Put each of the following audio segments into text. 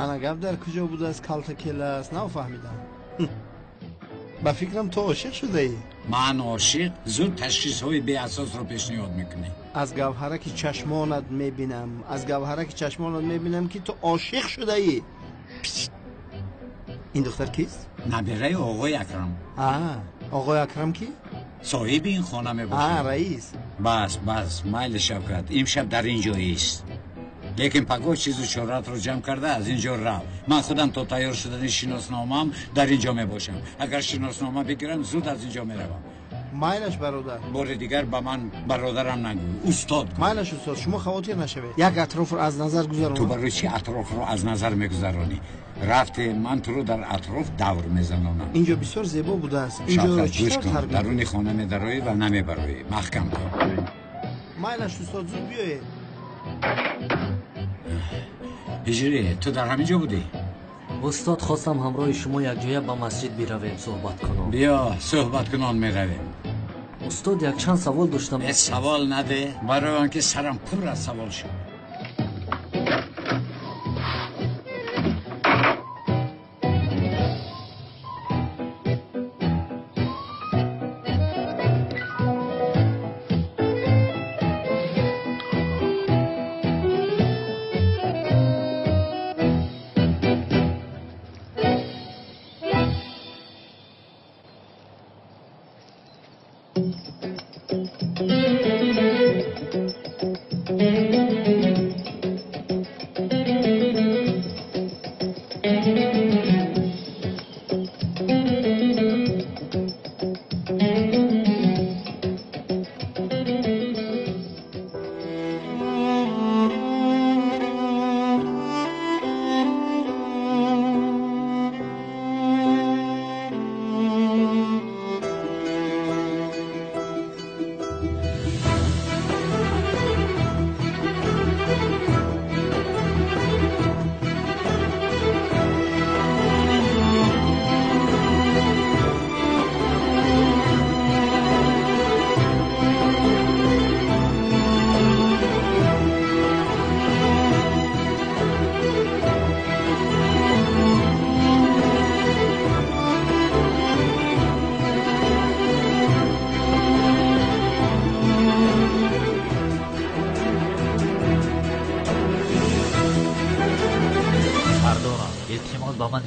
Ана гап дар куҷо будааст калта келас? Нафаҳмидам. Ба фикрам ту ошиқ шудаӣ. Ман ошиқ? Зуд ташхисҳои беасосро пешниҳод мекунӣ. Аз гавҳараки чашмонат мебинам, аз гавҳараки чашмонат мебинам, ки ту ошиқ шудаӣ. Ин духтар кист? Набераи оғои Акрам. Оғои Акрам ки? Соҳиби ин хона мебошад. Раис. Бас, бас, майли Шавкат, имшаб дар ин ҷо ист. Лекин пагоҳ чизу чоратро ҷамъ карда аз ин ҷо рав. Ман худам то тайёр шудани шиносномаам дар ин ҷо мебошам. Агар шиноснома бигирам, зуд аз ин ҷо меравам. Майлаш бародар. Бори дигар ба ман бародарам нагӯ, устод гӯ. Майлаш устод, шумо хавотир нашавед. Як атрофро аз назар гузаронам. Ту барои чӣ атрофро аз назар мегузаронӣ? Рафте ман туро дар атроф давр мезанонам. Инҷо бисёр зебо будааст. Инҷоро чӣ тавр тарбия? Даруни хона медароӣ ва намебароӣ. Маҳкам кун. Майлаш устод, зуд биёед. Ҳиҷрӣ, ту дар ҳамин ҷо будӣ? Устод, хостам ҳамроҳи шумо якҷоя ба масҷид биравем, суҳбат кунон. Биё, суҳбат кунон меравем. Устод, якчанд савол доштам. Савол наде, барои он ки сарам пур аз савол шуд.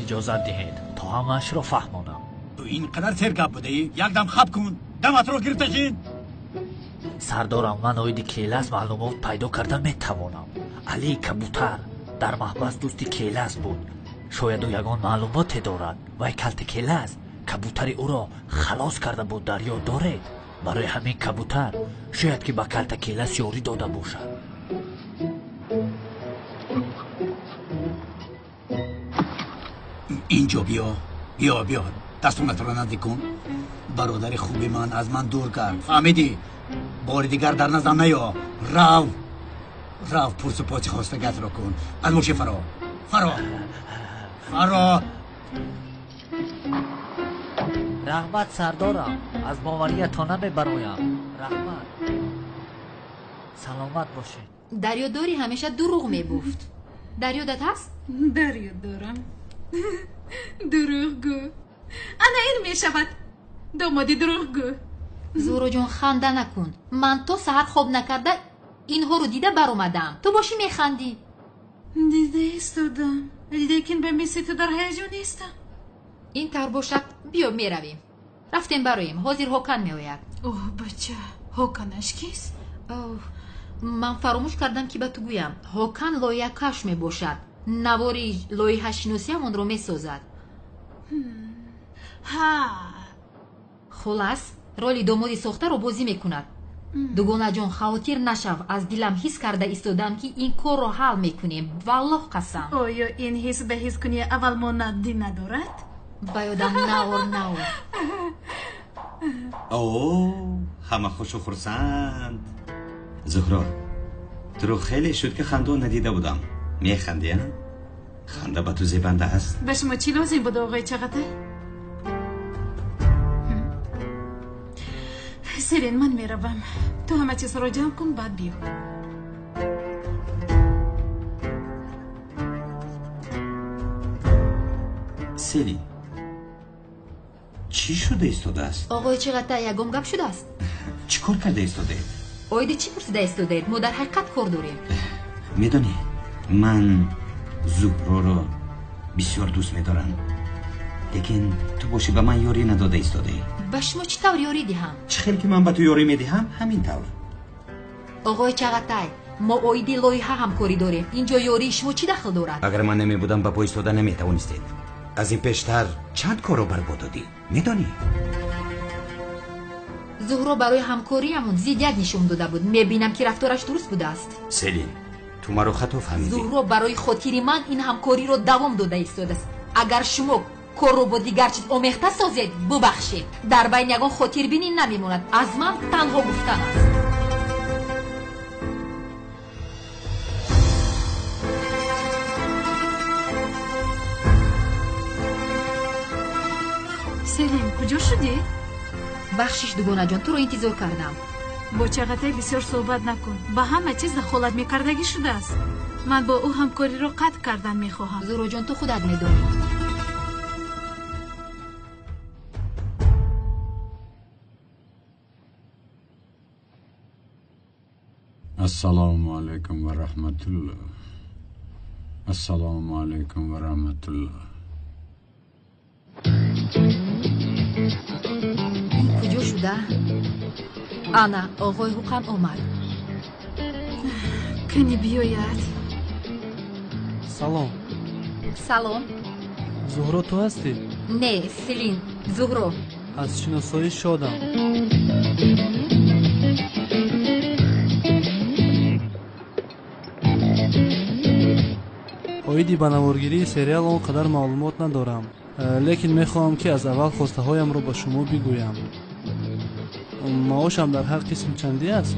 Иҷозат диҳед то ҳамаашро фаҳмонам. Ту ин қадар сергап будаӣ? Якдам хаб кун, даматро гирифта шин. Сардорам, ман оиди Келас маълумот пайдо карда метавонам. Алии Кабутар дар маҳбас дӯсти Келас буд. Шояд ӯ ягон маълумоте дорад. Вай калти Келас кабутари ӯро халос карда буд, дар ёд доред? Барои ҳамин кабутар шояд ки ба калта Келас ёрӣ дода бошад. Инҷо биё, биё, биё, дастонатро наздик кун. Бародари хуби ман аз ман дур кард, фаҳмидӣ? Бори дигар дар наздам наё. Рав, рав, пурсу поси хостагатро кун. Аз мошин фаро, фаро, фаро. Раҳмат сардорам, аз бовариятон намебароям. Раҳмат, саломат бошед. Дарёдорӣ ҳамеша дурӯғ мегуфт. Дар ёдат ҳаст? Дар ёд дорам. Дурӯғгӯ. Ана ин мешавад домоди дурӯғгӯ. Зуҳроҷон, ханда накун. Ман то саҳар хоб накарда инҳоро дида баромадам. Ту бошӣ механдӣ. Дида истодам, лекин ба мисли ту дар ҳаяҷон нестам. Ин тавр бошад, биё меравем. Рафтем бароем, ҳозир Ҳокан меояд. Оҳ, бача, Ҳоканаш кист? Ман фаромӯш кардам ки ба ту гӯям. Ҳокан лоиҳакаш мебошад. Навори лоиҳашиносиамонро месозад. Ҳа. Хулас, роли домоди сохтаро бозӣ мекунад. Дугонаҷон, хавотир нашав, аз дилам ҳис карда истодам, ки ин корро ҳал мекунем. Валлоҳ қасам. Оё ин ҳис ба ҳискунии аввал монандӣ надорад? Ба ёдам наор, наор. О, ҳама хушу хурсанд. Зуҳро, туро хеле шуд ки хандон надида будам. Механдӣ, а? Ханда ба ту зебанда аст. Ба шумо чӣ лозим буд, оғои Чағатай? Селин, ман меравам. Ту ҳама чизро ҷамъ кун, баъд биё. Селин, чӣ шуда истодааст? Оғои Чиғатай, ягон гап шудааст? Чӣ кор карда истодаед? Оиди чӣ пурсида истодаед? Мо дар ҳақиқат кор дорем. Медонӣ, ман Зуҳроро бисёр дӯст медорам, лекин ту бошӣ ба ман ёрӣ надода истодаӣ. Ба шумо чӣ тавр ёрӣ диҳам? Чӣ хел ки ман ба ту ёрӣ медиҳам, ҳамин тавр. Оғои Чағатай, мо оиди лоиҳа ҳамкорӣ дорем. Инҷо ёрии шумо чӣ дахл дорад? Агар ман намебудам, ба по истода наметавонистед. Аз ин пештар чанд корро барбод додӣ, медонӣ? Зуҳро барои ҳамкориамон зиддият нишон дода буд. Мебинам ки рафтораш дуруст будааст. Селин, ту маро хато фаҳмидӣ. Зуҳро барои хотири ман ин ҳамкориро давом дода истодааст. Агар шумо корро бо дигар чиз омехта созед, бубахшед, дар байни ягон хотирбинӣ намемонад. Аз ман танҳо гуфтан аст. Селин, куҷо шудӣ? Бахшиш, дугонаҷон, туро интизор кардам. Бо Чағатай бисёр суҳбат накун, ба ҳама чиз дахолат мекардагӣ шудааст. Ман бо ӯ ҳамкориро қатъ кардан мехоҳам. Зуҳроҷон, ту худат медонӣ. Ассалому алайкум ва раҳматуллоҳ. Ассалому алайкум ва раҳматуллоҳ. Куҷо шуда? Ана, оғои ҳуқам омад. Кани биёяд. Салом. Салом. Зуҳро ту ҳастӣ? Не, Селин, Зуҳро. Аз шиносоӣ шодам. Оиди ба наворгирии сериал он қадар маълумот надорам, лекин мехоҳам, ки аз аввал хостаҳоямро ба шумо бигӯям. Маошам дар ҳар қисм чандӣ аст?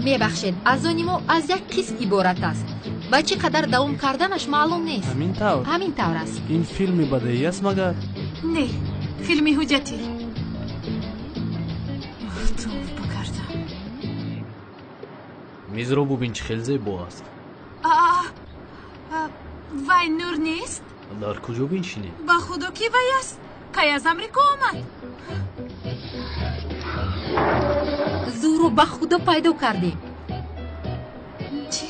Мебахшед, аз они мо аз як қисм иборат аст ва чӣ қадар давом карданаш маълум нест. Ҳамин тавр? Ҳамин тавр аст. Ин филми бадеӣ аст магар? Не, филми ҳуҷҷатӣ. Тавба кардам. Мизро бубин, чӣ хел зебо аст. Вай Нур нест? Дар куҷо биншинем? Ба худо ки вай аст? Кай аз Амрико омад? Зуҳро, ба худо пайдо кардем. Чӣ?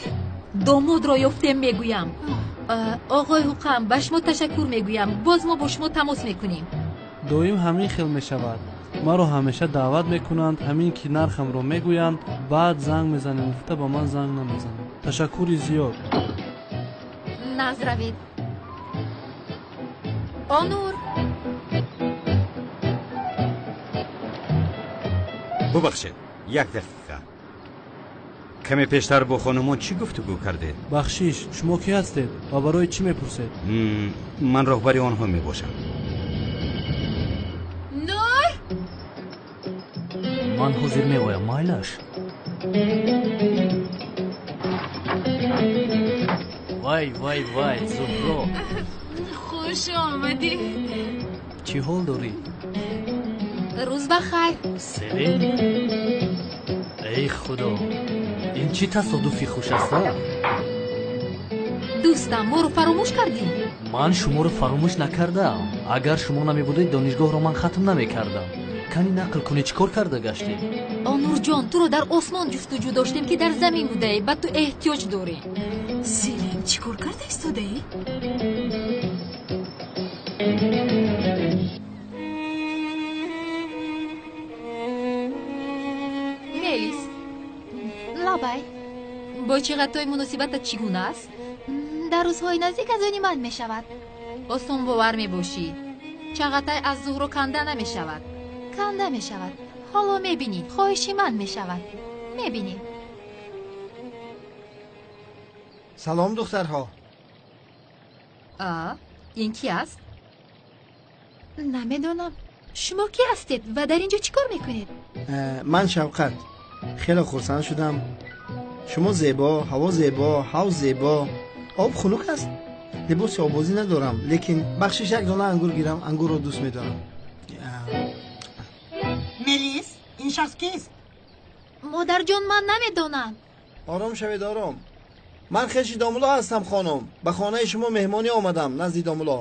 Домодро ёфтем, мегӯям. Оғои ҳуқам, ба шумо ташаккур мегӯям. Боз мо бо шумо тамос мекунем. Доим ҳамин хел мешавад. Маро ҳамеша даъват мекунанд, ҳамин ки нархамро мегӯянд, баъд занг мезанем гуфта ба ман занг намезананд. Ташаккури зиёд. Назравед. Онур. Бубахшед, як дақиқа. Каме пештар бо хонумон чӣ гуфтугӯ кардед? Бахшиш, шумо кӣ ҳастед ва барои чӣ мепурсед? Ман роҳбари онҳо мебошам. Нур! Ман ҳозир меоям, майлаш. Вай, вай, вай, Зуҳро. Хуш омадӣ. Чӣ ҳол дорӣ? Рӯз ба хайр. Селин? Эй худо, ин чӣ тасодуфи хуш аст, а? Дӯстам, моро фаромӯш кардӣ? Ман шуморо фаромӯш накардаам. Агар шумо намебудед, донишгоҳро ман хатм намекардам. Кани нақл кунӣ, чӣ кор карда гаштӣ? Онурҷон, туро дар осмон ҷустуҷӯ доштем, ки дар замин будаӣ. Ба ту эҳтиёҷ дорем. Селин, чӣ кор карда истодаӣ? Мелис, лабай, бо Чиғатой муносибатат чӣ гуна аст? Дар рӯзҳои наздик аз они ман мешавад. Осонбовар мебошӣ. Чағатай аз Зуҳро канда намешавад. Канда мешавад. Ҳоло мебинӣ, хоҳиши ман мешавад. Мебинӣ. Салом, духтарҳо. Ин ки аст? Намедонам. Шумо кӣ ҳастед ва дар ин ҷо чӣ кор мекунед? Ман Шавқат. Хеле хурсанд шудам. Шумо зебо, ҳаво зебо, ҳавз зебо. Об хунук аст. Либоси обозӣ надорам, лекин бахшиш, як дона ангур гирам, ангурро дӯст медорам. Мелис, ин шахс кист? Модарҷон, ман намедонам. Ором шавед, ором. Ман хеши домулло ҳастам хонум. Ба хонаи шумо меҳмонӣ омадам назди домулло.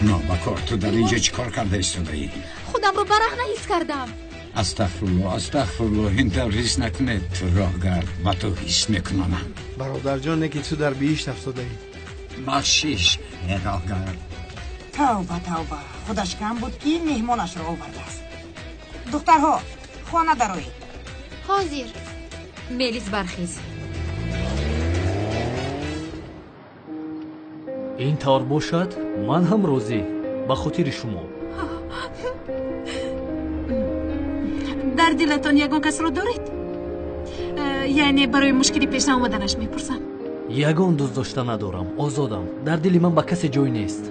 Нобакор, ту дар инҷо чӣ кор карда истодаӣ? Худамро бараҳна ҳис кардам. Астағфирулло, астағфирулло, ин тавр ҳис накунед. Ту роҳгард, ба ту ҳис мекунонам. Бародарҷон, не ки ту дар биҳишт афтодаӣ. Бахшиш, роҳгард. Тавба, тавба, худаш кам буд ки меҳмонашро овардааст. Духтарҳо, хона дароед. Ҳозир. Мелис, бархез. Ин тавр бошад, ман ҳам розӣ, ба хотири шумо. Дар дилатон ягон касро доред? Яъне барои мушкили пеш наомаданаш мепурсам. Ягон дӯст дошта надорам, озодам. Дар дили ман ба касе ҷой нест.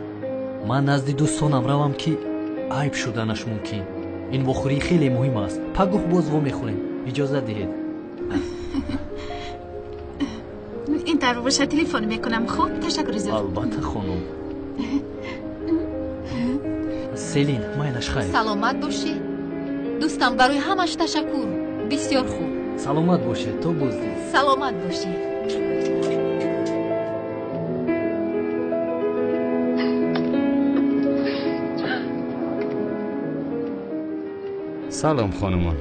Ман назди дӯстонам равам ки айб шуданаш мумкин. Ин вохӯрӣ хеле муҳим аст. Пагоҳ боз вомехӯрем. Иҷозат диҳед. Ин тавр бошад, телефон мекунам. Хуб, ташаккури зиёд. Албатта, хонум. Селин, майлаш хайр. Саломат бошӣ. Дӯстам, барои ҳамаш ташаккур. Бисёр хуб. Саломат бошед, то боздид. Саломат бошӣ. Салом, хонумон.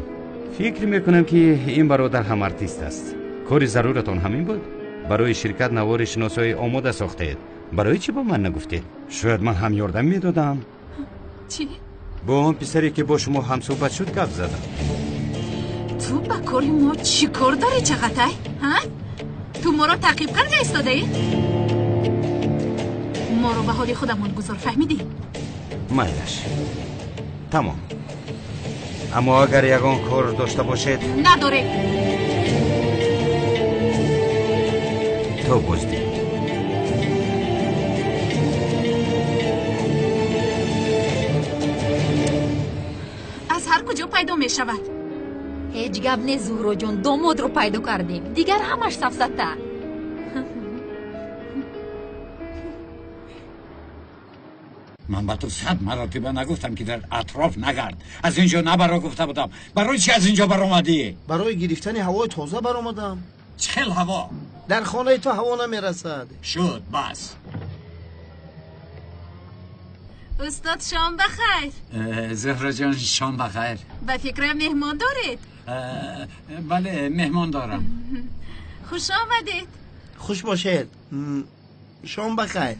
Фикр мекунам ки ин бародар ҳам артист аст. Кори заруратон ҳамин буд? Барои ширкат навори шиносоӣ омода сохтаед. Барои чӣ ба ман нагуфтед? Шояд ман ҳам ёрдам медодам. Чӣ? Бо он писаре ки бо шумо ҳамсӯҳбат шуд гап задам. Ту ба кори мо чӣ кор дорӣ, Чағатай? Ҳа? Ту моро таъқиб карда истодаӣ? Моро ба ҳоли худамон гузор, фаҳмидӣ? Майлаш. Тамом. Аммо агар ягон кор дошта бошед... Надорем. То боздид. Аз ҳар куҷо пайдо мешавад. Ҳеҷ гап не, Зуҳроҷон, домодро пайдо кардем. Дигар ҳамаш сафсата. Ман ба ту 100 маротиба нагуфтам ки дар атроф нагард. Аз инҷо набаро гуфта будам. Барои чӣ аз инҷо баромадӣ? Барои гирифтани ҳавои тоза баромадам. Чӣ хел ҳаво? Дар хонаи ту ҳаво намерасад. Шуд, бас. Устод, шом бахайр. Зуҳроҷон, шом бахайр. Ба фикрам меҳмон доред? Бале, меҳмон дорам. Хуш омадед. Хуш бошед. Шом бахайр.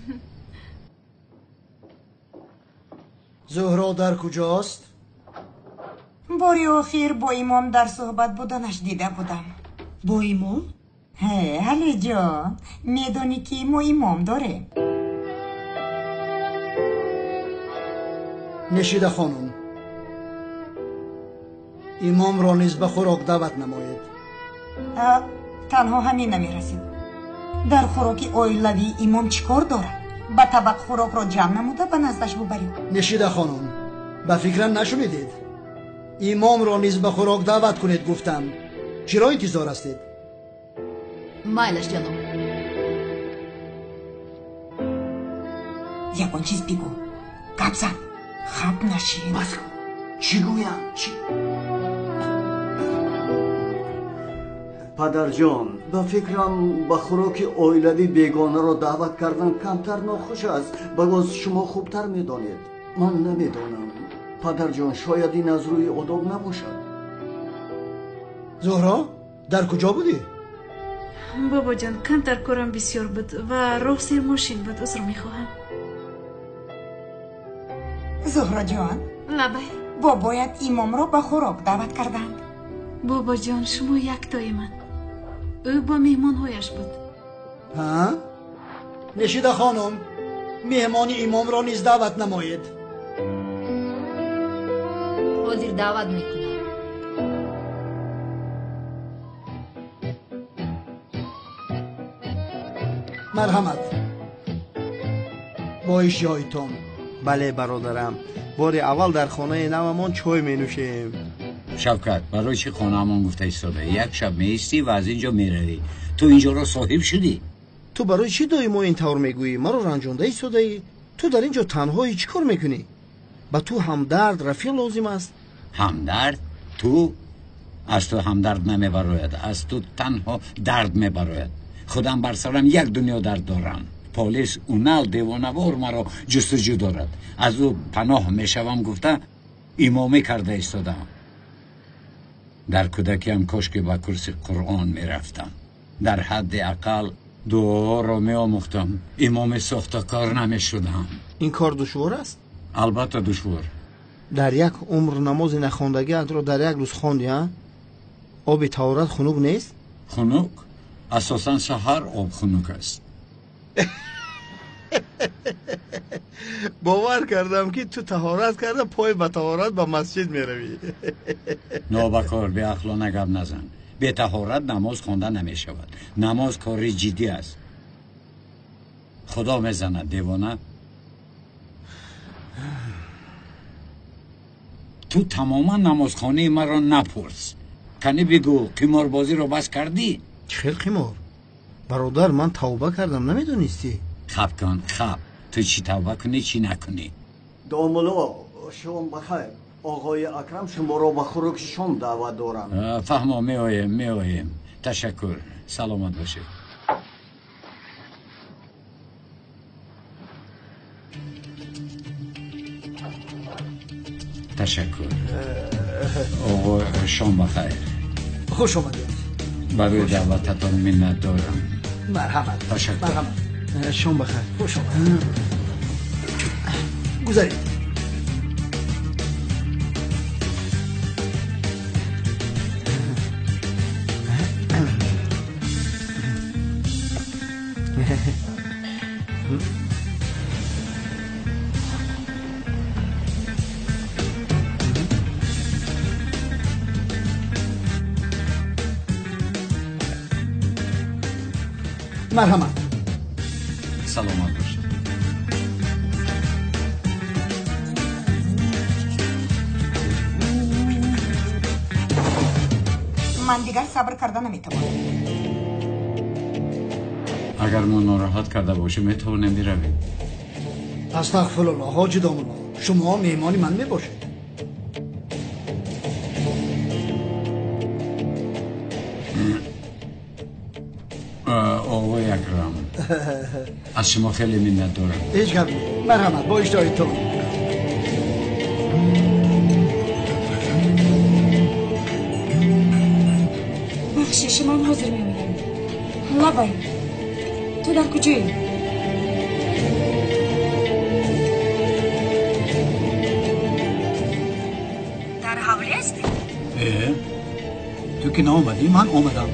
Зуҳро дар куҷост? Бори охир бо имом дар суҳбат буданаш дида будам. Бо имом? Ҳе, Алиҷон, медонӣ ки мо имом дорем. Нешида хонум, имомро низ ба хӯрок даъват намоед. Танҳо ҳамин намерасид. Дар хӯроки оилавии имом чӣ кор дорад? Ба табақ хӯрокро ҷамъ намуда ба наздаш бубаред. Нешида хонум, ба фикрам нашунидед. Имомро низ ба хӯрок даъват кунед гуфтам. Чиро интизор ҳастед? Майлаш, ҷаноб. Ягон чиз бигӯ. Гап зан. Хап нашин. Бас кун. Чӣ гӯям? Чӣ? Падарҷон, ба фикрам ба хӯроки оилавӣ бегонаро даъват кардан камтар нохуш аст. Ба боз шумо хубтар медонед. Ман намедонам. Падарҷон, шояд ин аз рӯи одоб набошад. Зуҳро, дар куҷо будӣ? Бобоҷон, камтар корам бисёр буд ва роҳ сермошин буд. Узр мехоҳам. Зуҳроҷон, лабай. Бобоят имомро ба хӯрок даъват карданд. Бобоҷон, шумо яктои ман. Ӯ бо меҳмонҳояш буд. Ҳа? Нешида хонум, меҳмони имомро низ даъват намоед. Ҳозир даъват мекунам. Марҳамат, бо иштиҳоитон. Бале, бародарам, бори аввал дар хонаи навамон чой менӯшем. Шавкат, барои чӣ хонаамон гуфта истода? Як шаб меистӣ ва аз инҷо меравӣ. Ту инҷоро соҳиб шудӣ. Ту барои чӣ доимо ин тавр мегӯӣ? Маро ранҷонда истодаӣ. Ту дар инҷо танҳоӣ чӣ кор мекунӣ? Ба ту ҳамдард, рафиқ лозим аст. Ҳамдард? Ту? Аз ту ҳамдард намебарояд, аз ту танҳо дард мебарояд. Худам бар сарам як дунё дард дорам. Полис Унал девонавор маро ҷустуҷӯ дорад. Аз ӯ паноҳ мешавам гуфта имомӣ карда истодаам. Дар кӯдакиам кошки ба курси Қуръон мерафтам. Дар ҳадди ақал дуоро меомӯхтам. Имоми сохтакор намешудам. Ин кор душвор аст? Албатта душвор. Дар як умр намози нахондагиатро дар як рӯз хонди, а? Оби таҳорат хунук нест? Хунук? Асосан саҳар об хунук аст. Бовар кардам, ки ту таҳорат карда пой ба таҳорат ба масҷид меравӣ. Нобакор, беақлона гап назан. Бетаҳорат намоз хонда намешавад. Намоз кори ҷиддӣ аст. Худо мезанад, девона. Ту тамоман намозхонаи маро напурс. Кани бигӯ, қиморбозиро бас кардӣ? Чӣ хел қимор? Бародар, ман тавба кардам, намедонистӣ? Хаб кун, хаб. Ту чӣ тавба кунӣ, чӣ накунӣ? Домулло, шом бахайр. Оғои Акрам шуморо ба хӯроки шом даъват дорам. Фаҳмо, меоем, меоем. Ташаккур, саломат бошед. Ташаккур. Оғо, шом бахайр. Хуш омадед. Барои даъвататон миннат дорам. Марҳамат. Ташаккур. Марҳамат. Шом бахайр. Хуш омадед. Гузаред. Марҳамат. Саломат бошед. Ман дигар сабр карда наметавонам. Агар мо нороҳат карда бошем, метавонем биравем. Астағфируллоҳ, ҳоҷи домулло, шумо меҳмони ман мебошед. Оғои Акрам, аз шумо хеле миннат дорам. Ҳеҷ гап не. Марҳамат, бо иштиҳоитон. Бахшиш, ман ҳозир меоям. Лабай, ту дар куҷоӣ? Дар ҳавлӣ ҳастӣ? Ту ки наомадӣ, ман омадам.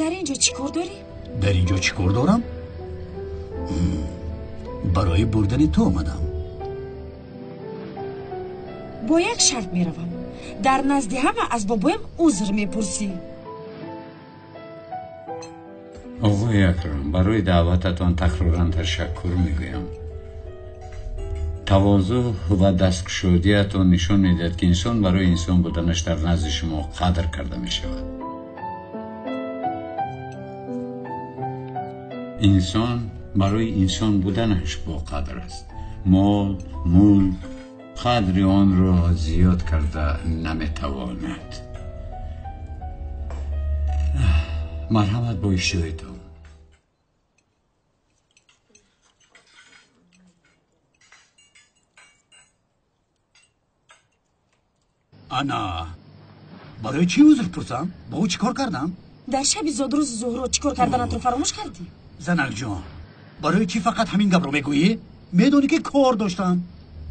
Дар ин ҷо чӣ кор дорӣ? Дар ин ҷо чӣ кор дорам? Барои бурдани ту омадам. Бо як шарт меравам. Дар назди ҳама аз бобоям узр мепурсӣ. Оғои Акрам, барои даъвататон такроран ташаккур мегӯям. Тавозӯъ ва дасткушодиятон нишон медиҳад, ки инсон барои инсон буданаш дар назди шумо қадр карда мешавад. Инсон барои инсон буданаш боқадр аст. Мол, мулк қадри онро зиёд карда наметавонад. Марҳамат, бо иштиҳоитон. Ана, барои чӣ узр пурсам? Бо ӯ чӣ кор кардам? Дар шаби зодрӯзи Зуҳро чӣ кор карданатро фаромӯш кардӣ? Занакҷон, барои чӣ фақат ҳамин гапро мегӯӣ? Медонӣ, ки кор доштам.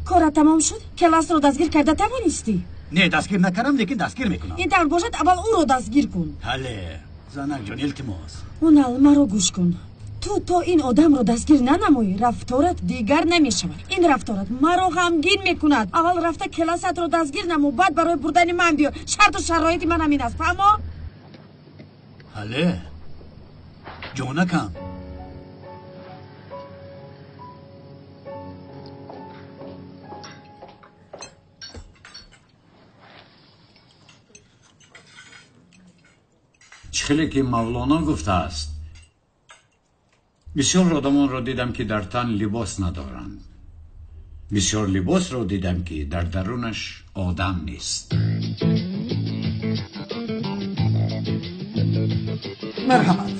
Корат тамом шуд? Келасро дастгир карда тавонистӣ? Не, дастгир накардам, лекин дастгир мекунам. Ин тавр бошад, аввал ӯро дастгир кун. Ҳале, занакҷон, илтимос. Унал, маро гӯш кун. Ту то ин одамро дастгир нанамоӣ, рафторат дигар намешавад. Ин рафторат маро ғамгин мекунад. Аввал рафта келасатро дастгир намо, баъд барои бурдани ман биё. Шарту шароити ман ҳамин аст, фаҳмо? Ҳале, ҷонакам. Чӣ хеле ки Мавлоно гуфтааст, бисёр одамонро дидам, ки дар тан либос надоранд, Бисёр либосро дидам, ки дар дарунаш одам нест. Марҳамат.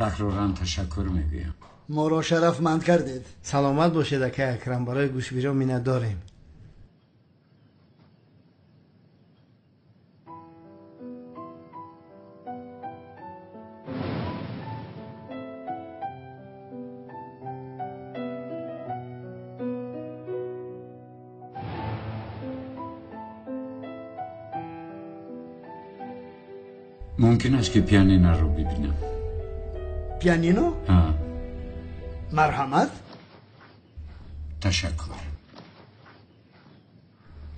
Такроран ташаккур мегӯям. Моро шарафманд кардед. Саломат бошед, акай Акрам, барои гӯшбиро миннатдорем. Мумкин аст, ки пианиноро бибинам? Пианино? Ҳа. Марҳамат. Ташаккур.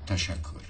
Ташаккур.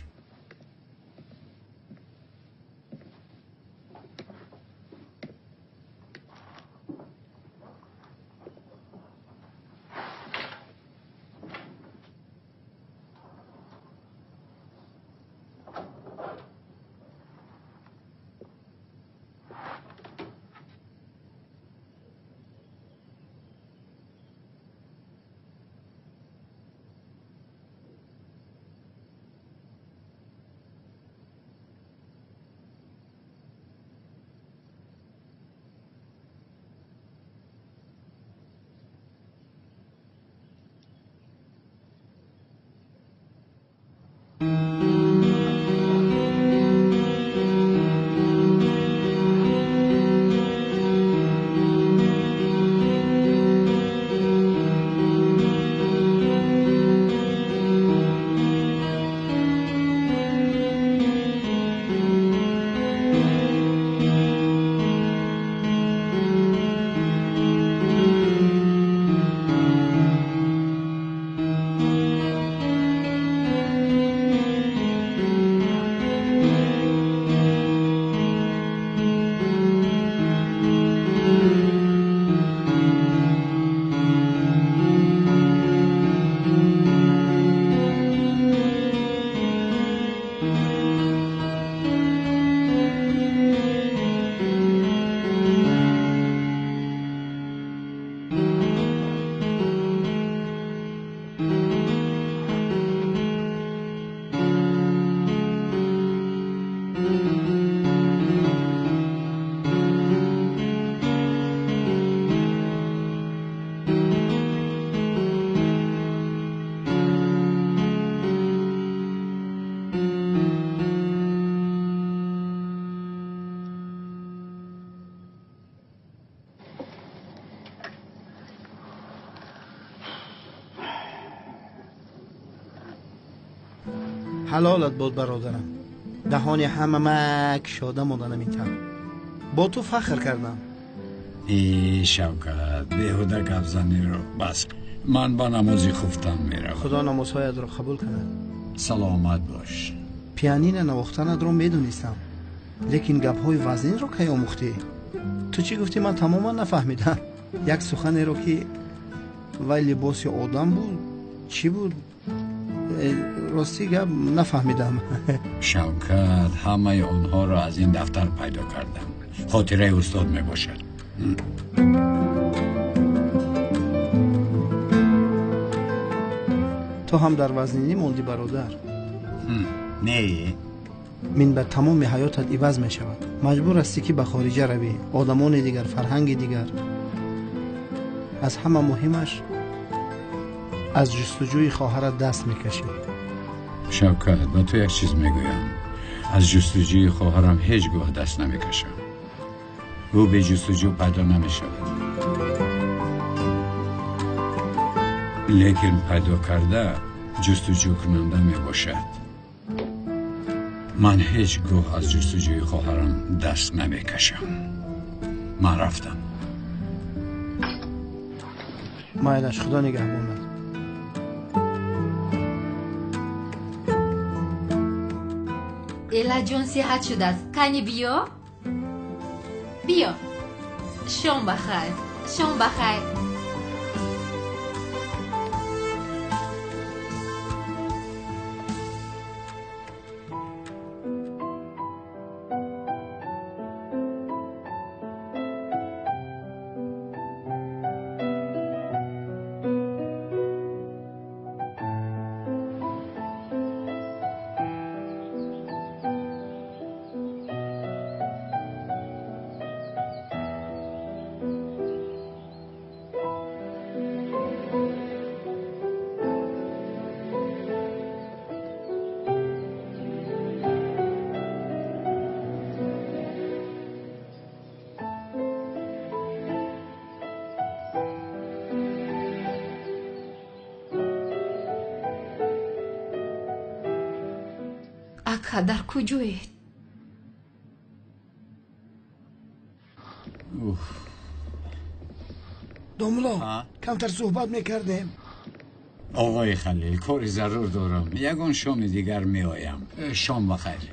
Ҳалолат бод, бародарам. Даҳони ҳама мак шода монданам ин тав. Бо ту фахр кардам. Э, Шавкат, беҳуда гапзаниро бас. Ман ба намози хуфтан меравам. Худо намозҳоятро қабул кунад. Саломат бош. Пианино навохтанатро медонистам, лекин гапҳои вазнинро кай омӯхтӣ? Ту чӣ гуфтӣ, ман тамоман нафаҳмидам. Як суханеро, ки вай либоси одам буд, чӣ буд? Ростӣ гап, нафаҳмидам. Шавкат, ҳамаи онҳоро аз ин дафтар пайдо кардам. Хотираи устод мебошад. Ту ҳам дар вазнинӣ мондӣ, бародар. Не. Минбаъд тамоми ҳаётат иваз мешавад. Маҷбур ҳастӣ ки ба хориҷа равӣ, одамони дигар, фарҳанги дигар. Аз ҳама муҳимаш аз ҷустуҷӯи хоҳарат даст мекашӣ. Шавкат, ба ту як чиз мегӯям. Аз ҷустуҷӯи хоҳарам ҳеҷ гоҳ даст намекашам. Ӯ бе ҷустуҷӯ пайдо намешавад. Лекин пайдо карда ҷустуҷӯкунанда мебошад. Ман ҳеҷ гоҳ аз ҷустуҷӯи хоҳарам даст намекашам. Ман рафтам. Майлаш, Худо нигаҳбонад. Элаҷон сиҳат шудааст. Кани биё? Биё. Шом ба хайр. Шом ба хайр. Ака, дар куҷоед? Домуло, камтар суҳбат мекардем. Оғои Халил, кори зарур дорам. Ягон шоми дигар меоям. Шом ба хайр.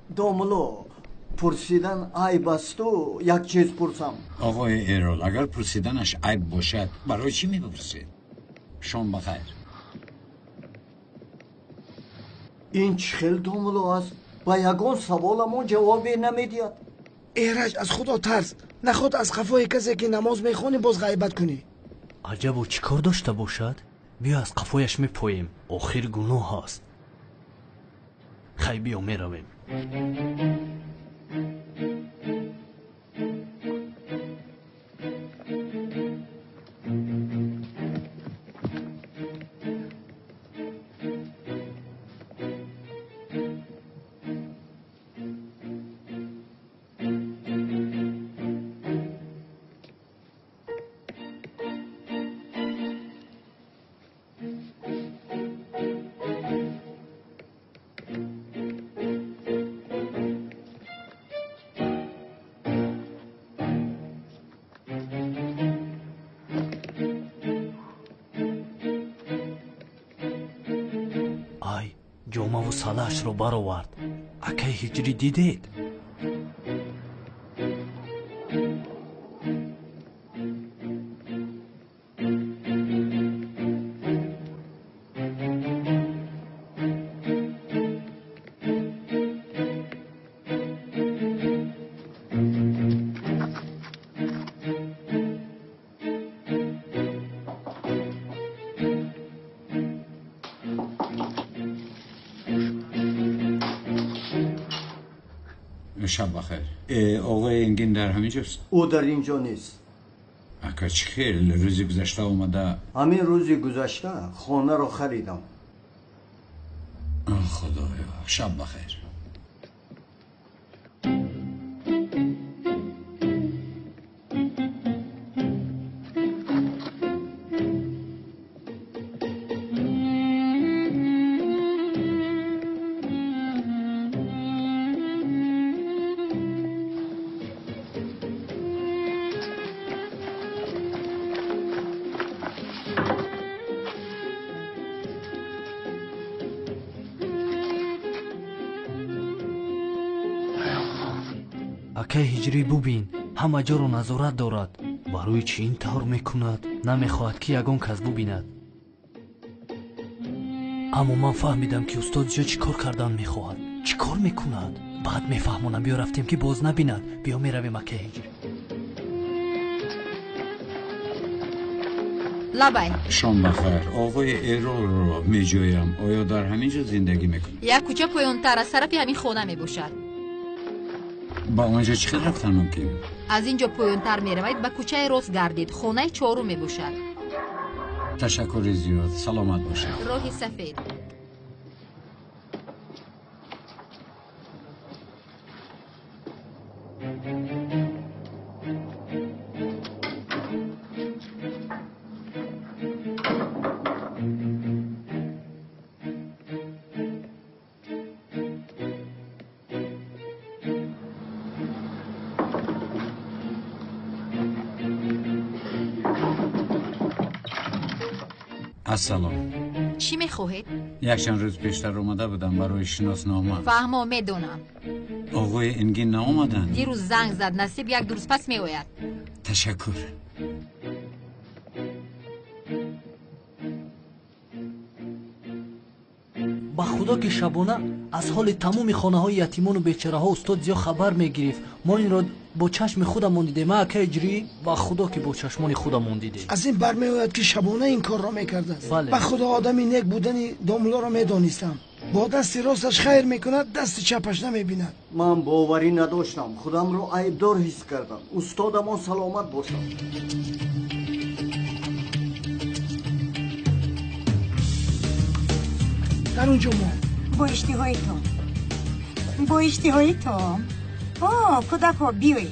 Домуло, пурсидан айб асту, як чиз пурсам. Оғои Эрол, агар пурсиданаш айб бошад, барои чӣ мепурсед? Шом ба хайр. Ин чӣ хел домуло аст? Ба ягон саволамон ҷавобе намедиҳад. Эраҷ, аз Худо тарс. Наход аз қафои касе ки намоз мехонӣ боз ғайбат кунӣ. Аҷабо чӣ кор дошта бошад? Биё аз қафояш мепоем. Охир гуноҳ аст. Хай, биё меравем. Ҷомаву салаашро баровард. Акаи Ҳиҷрӣ дидед? Шаб бахайр. Оғои Энгин дар ҳамин ҷост? Ӯ дар ин ҷо нест. Ака, чӣ хел? Рӯзи гузашта омада. Ҳамин рӯзи гузашта хонаро харидам. Худоё, шаб бахайр. Акаи Ҳиҷрӣ бубин, ҳама ҷоро назорат дорад. Барои чӣ ин тавр мекунад? Намехоҳад ки ягон кас бубинад. Аммо ман фаҳмидам ки устод зиё чӣ кор кардан мехоҳад. Чӣ кор мекунад? Баъд мефаҳмонам. Биё рафтем ки боз набинад. Биё меравем, акаи Ҳиҷрӣ. Лабай. Шом бахайр. Оғои Эролро меҷӯям. Оё дар ҳамин ҷо зиндагӣ мекунад? Як кӯча поёнтар аз тарафи ҳамин хона мебошад. Ба он ҷо чӣ хел рафтан мумкин? Аз ин ҷо поёнтар меравед, ба кӯчаи рост гардед. Хонаи чорум мебошад. Ташаккури зиёд. Саломат бошед. Роҳи сафед. Ассалом. Чӣ мехоҳед? Якчанд рӯз пештар омада будам барои шиноснома. Фаҳмо, медонам. Оғои Энгин наомаданд? Дирӯз занг зад, насиб як ду рӯз пас меояд. Ташаккур. Ба худо ки шабона аз ҳоли тамоми хонаҳои ятимону бечораҳо устод Зиё хабар мегирифт. Мо инро бо чашми худамон дидем. Ака Иҷрӣ, ба худо ки бо чашмони худамон дидем. Аз ин бармеояд ки шабона ин корро мекардааст. Бале. Ба худо одами нек будани домлоро медонистам. Бо дасти росташ хайр мекунад, дасти чапаш намебинад. Ман боварӣ надоштам, худамро айбдор ҳис кардам. Устодамон саломат бошад. Дар он ҷо мо бо иштиҳои то, бо иштиҳои то. О, кӯдакҳо, биёед,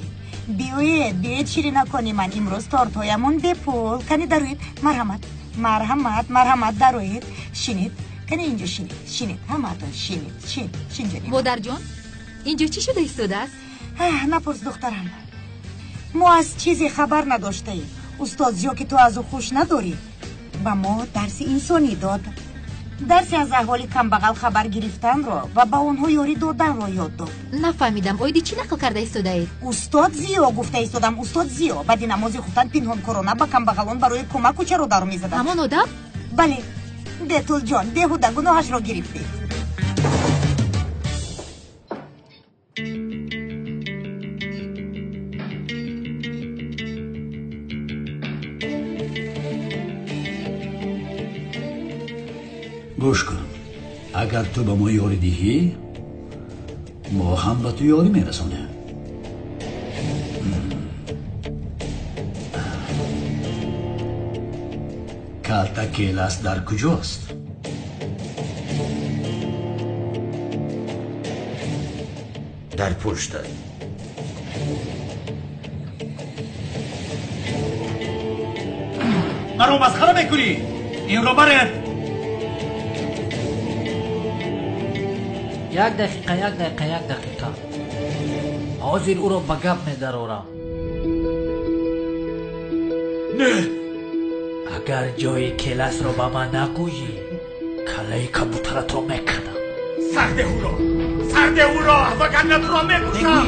биёед, биёед, ширинакони ман. Имрӯз тортҳоямон бепул. Кани дароед, марҳамат, марҳамат, марҳамат, дароед. Шинед, кани инҷо шинед, шинед, ҳамаатон шинед, шин, шин ҷони. Модарҷон, инҷо чӣ шуда истодааст? Напурс, духтарам. Мо аз чизе хабар надоштаем. Устод Зиё, ки ту аз ӯ хуш надорӣ, ба мо дарси инсонӣ дод. Дарси аз аҳволи камбағал хабар гирифтанро ва ба онҳо ёрӣ доданро ёд дод. Нафаҳмидам, оиди чӣ нақл карда истодаед? Устод Зиё гуфта истодам. Устод Зиё баъди намози хуфтан пинҳонкорона ба камбағалон барои кӯмак кӯчаро дару мезаданд. Ҳамон одам? Бале. Бетулҷон, беҳуда гуноҳашро гирифтӣ. Гӯш кун, агар ту ба мо ёрӣ диҳӣ, мо ҳам ба ту ёрӣ мерасонем. Калта Келас дар куҷост? Дар пуштат. Маро масхара мекунӣ? Инро баред! Як дақиқа, як дақиқа, як дақиқа. Ҳозир ӯро ба гап медарорам. Не! Агар ҷои Келасро ба ман нагӯӣ, каллаи кабутаратро мекунам. Сарде ӯро! Сарде ӯро! Вагарна туро мекушам!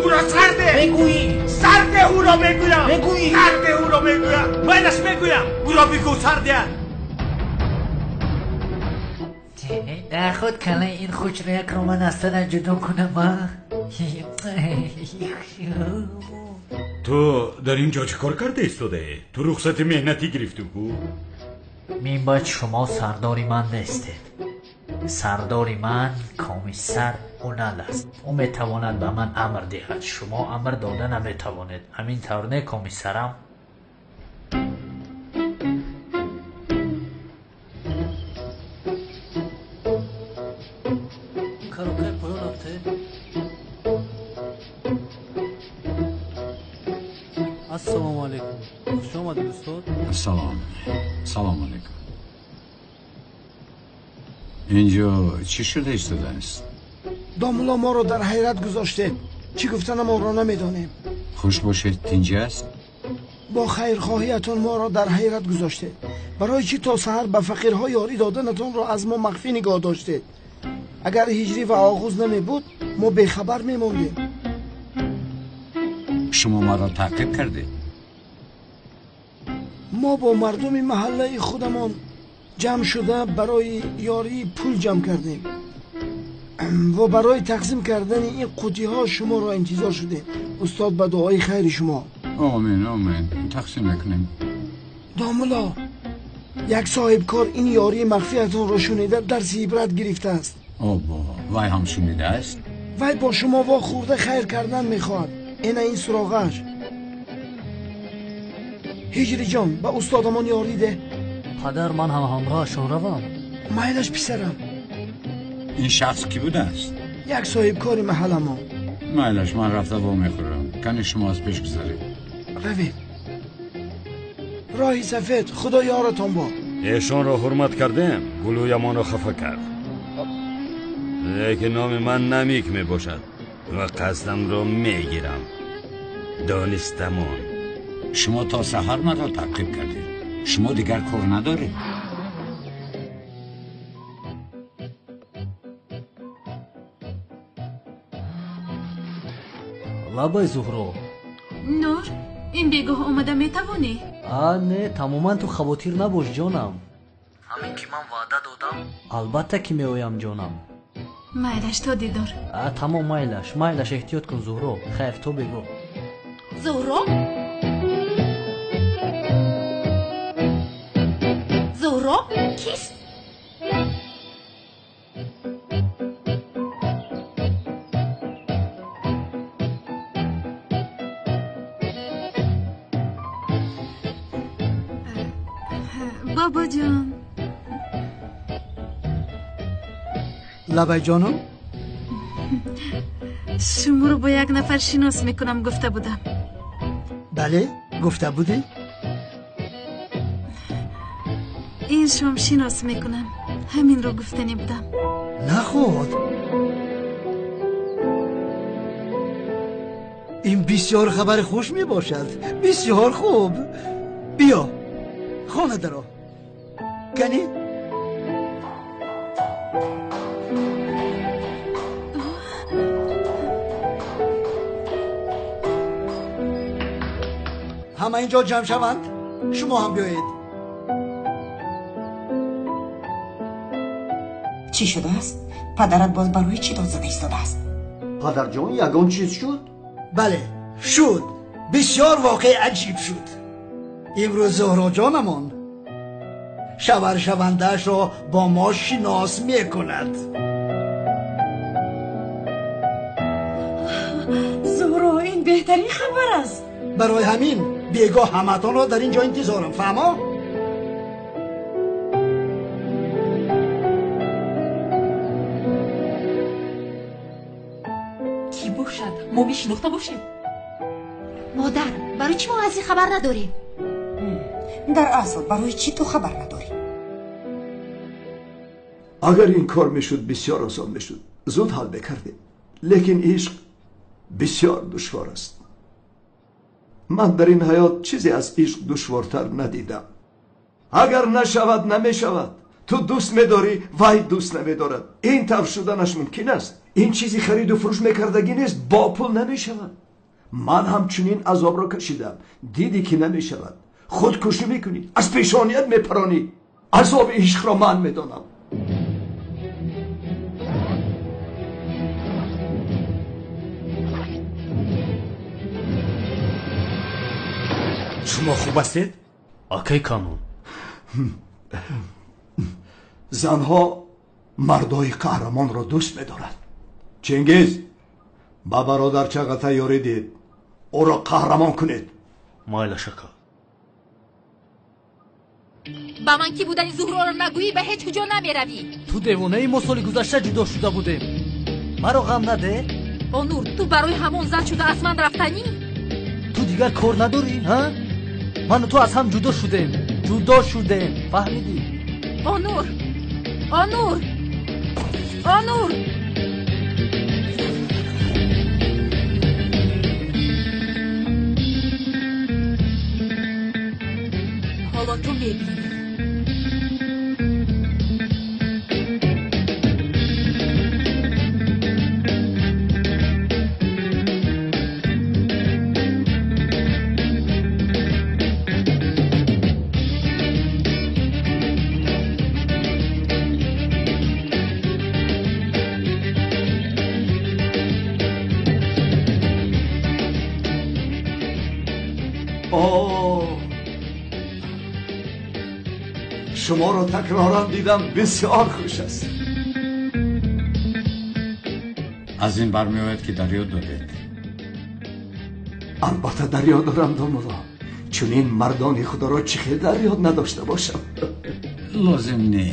Ӯро сарде! Мегӯӣ! Сарде ӯро мегӯям! Мегӯӣ! Сарде ӯро мегӯям! Майлаш мегӯям! Ӯро бигӯ сардеат! Наход калаи ин хушроякро ман аз тана ҷудо кунам, а? Ту дар ин ҷо чӣ кор карда истодаӣ? Ту рухсати меҳнатӣ гирифтӣ ку? Минбаъд шумо сардори ман нестед. Сардори ман комиссар Унал аст. Ӯ метавонад ба ман амр диҳад. Шумо амр дода наметавонед. Ҳамин тавр не, комиссарам? Карокаи поён рафте? Ассалому алайкум. Хуш омадед, устод. Салом. Салом алайкум. Инҷо чӣ шуда истодааст? Домулло, моро дар ҳайрат гузоштед. Чӣ гуфтанамонро намедонем. Хуш бошед, тинҷ аст? Бо хайрхоҳиятон моро дар ҳайрат гузоштед. Барои чӣ то саҳар ба фақирҳо ёрӣ доданатонро аз мо махфӣ нигоҳ доштед? Агар ҳиҷрӣ ва оғуз намебуд, мо бехабар мемондем. Шумо маро таъқиб кардед? Мо бо мардуми маҳаллаи худамон ҷамъ шуда барои ёрии пул ҷамъ кардем ва барои тақсим кардани ин қутиҳо шуморо интизор шудем. Устод, ба дуои хайри шумо. Омин, омин. Тақсим мекунем. Домулло, Як соҳибкор ин ёрии махфиятонро шунида дарси ибрат гирифтааст. Обо, вай ҳам шунидааст? Вай бо шумо вохӯрда хайр кардан мехоҳад. Ина ин суроғааш. Ҳиҷриҷон, ба устодамон ёрӣ деҳ. Падар, ман ҳам ҳамроҳашон равам? Майлаш, писарам. Ин шахс кӣ будааст? Як соҳибкори маҳалламон. Майлаш, ман рафта вомехӯрам. Кани шумо аз пеш гузаред. Равед. Роҳи сафед, худо ёратон бод. Эшонро ҳурмат кардем, гулӯямонро хафа кард. Лекин номи ман Намик мебошад ва қасдамро мегирам. Донистамон. Шумо то саҳар маро таъқиб кардед. Шумо дигар кор надоред. Лабай, Зуҳро. Нур, ин бегоҳ омада метавонӣ? А, не, тамоман ту хавотир набош, ҷонам. Ҳамин ки ман ваъда додам, албатта ки меоям, ҷонам. Майлаш, то дидор. А, тамом, майлаш, майлаш, эҳтиёт кун, Зуҳро. Хайр, то бегоҳ. Зуҳро? Зуҳро кист? Бобоҷон. Лабайҷоном? Шуморо бо як нафар шинос мекунам гуфта будам. Бале, гуфта будӣ? Ин шом шинос мекунам. Ҳаминро гуфтанӣ будам. Наход. Ин бисёр хабари хуш мебошад. Бисёр хуб. Биё, хона даро. Кани? Ҳама инҷо ҷамъ шаванд, шумо ҳам биёед. Чӣ шудааст? Падарат боз барои чӣ дод зада истодааст? Падарҷон, ягон чиз шуд? Бале, шуд. Бисёр воқеи аҷиб шуд. Имрӯз Зуҳроҷонамон шаваршавандаашро бо мо шинос мекунад. Зуҳро, ин беҳтарин хабар аст. Барои ҳамин бегоҳ ҳаматонро дар ин ҷо интизорам, фаҳмо? Кӣ бошад? Мо мешинохта бошем? Модар, барои чӣ мо аз ин хабар надорем? Дар асл барои чӣ ту хабар надорӣ? Агар ин кор мешуд, бисёр осон мешуд. Зуд ҳал мекардем. Лекин ишқ бисёр душвор аст. Ман дар ин ҳаёт чизе аз ишқ душвортар надидам. Агар нашавад, намешавад. Ту дӯст медорӣ, вай дӯст намедорад. Ин тавр шуданаш мумкин аст. Ин чизи хариду фурӯш мекардагӣ нест, бо пул намешавад. Ман ҳамчунин азобро кашидам. Дидӣ ки намешавад. Худкушӣ мекунӣ, аз пешоният мепаронӣ. Азоби ишқро ман медонам. Шумо хуб ҳастед? Акай Камон. Занҳо мардои қаҳрамонро дӯст медоранд. Чингиз, ба бародар Чағатай ёрӣ диҳед. Ӯро қаҳрамон кунед. Майлаш, ака. Ба ман кӣ будани Зуҳроро нагӯӣ, ба ҳеҷ куҷо намеравӣ. Ту девонаи, мо соли гузашта ҷудо шуда будем. Маро ғам наде. Онур, ту барои ҳамон зан шуда аз ман рафтанӣ? Ту дигар кор надорӣ, ҳа? Ману ту аз ҳам ҷудо шудем. Ҷудо шудем, фаҳмидӣ? Онур! Онур! Онур! Ҳоло ту мебинӣ. Шуморо такроран дидам бисёр хуш аст. Аз ин бармеояд ки дар ёд доред. Албатта дар ёд дорам, домулло. Чунин мардони худоро чӣ хел дар ёд надошта бошам? Лозим не.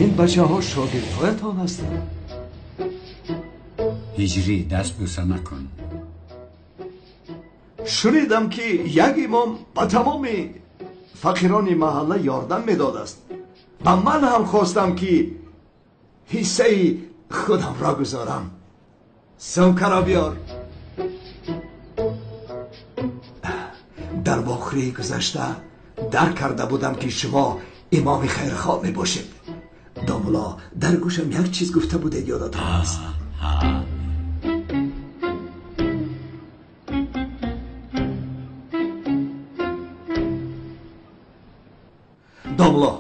Ин бачаҳо шогирдҳоятон ҳастанд. Ҳиҷрӣ, даст бӯса накун. Шунидам ки як имом ба тамоми фақирони маҳалла ёрдам медодааст. Ба ман ҳам хостам ки ҳиссаи худамро гузорам. Сумкаро биёр. Дар вохӯрии гузашта дарк карда будам ки шумо имоми хайрхоҳ мебошед. Домулло, дар гӯшам як чиз гуфта будед, ёдатон аст? Домулло,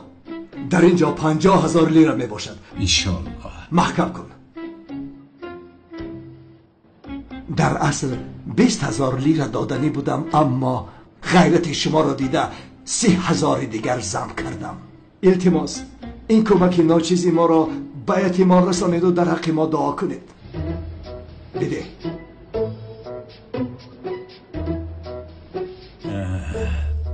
дар ин ҷо 50 000 лира мебошад. Иншоаллоҳ. Маҳкам кун. Дар асл 20 000 лира доданӣ будам, аммо ғайрати шуморо дида 30 000 дигар зам кардам. Илтимос, ин кӯмаки ночизи моро ба ятимон расонеду дар ҳаққи мо дуо кунед. Бидеҳ.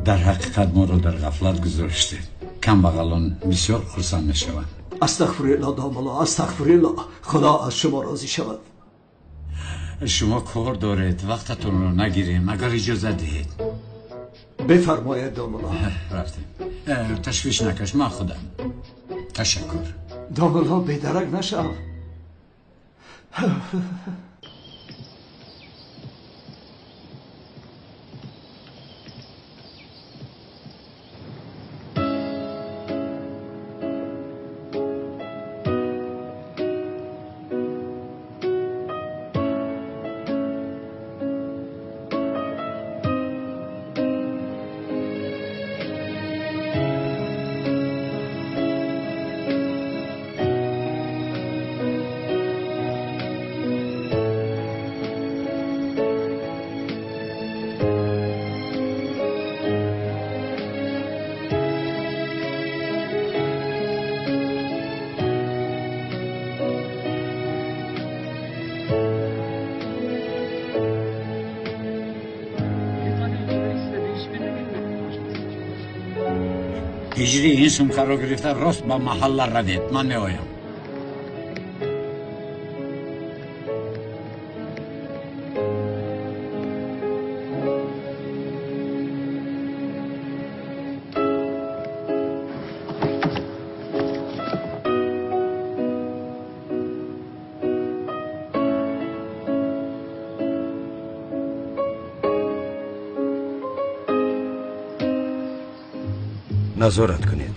Дар ҳақиқат моро дар ғафлат гузоштед. Камбағалон бисёр хурсанд мешаванд. Астағфируллоҳ, домулло, астағфируллоҳ. Худо аз шумо розӣ шавад. Шумо кор доред, вақтатонро нагирем, агар иҷоза диҳед. Бифармоед, домулло. Рафтем. Ташвиш накаш, ман худам. Ташаккур. Домулло, бедарак нашав. Ҳиҷрӣ, ин сумкаро гирифта рост ба маҳалла равед. Ман меоям. Назорат кунед.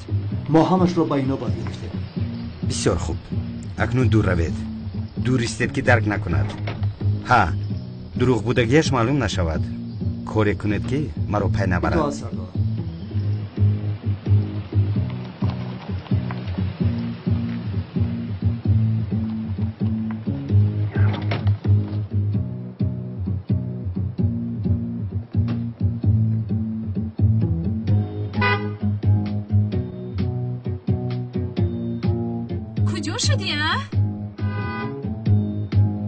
Мо ҳамашро ба инобат гирифтем. Бисёр хуб. Акнун дур равед. Дур истед ки дарк накунад. Ҳа, дурӯғ будагиаш маълум нашавад. Коре кунед ки маро пай набарад. Итоат, сардор.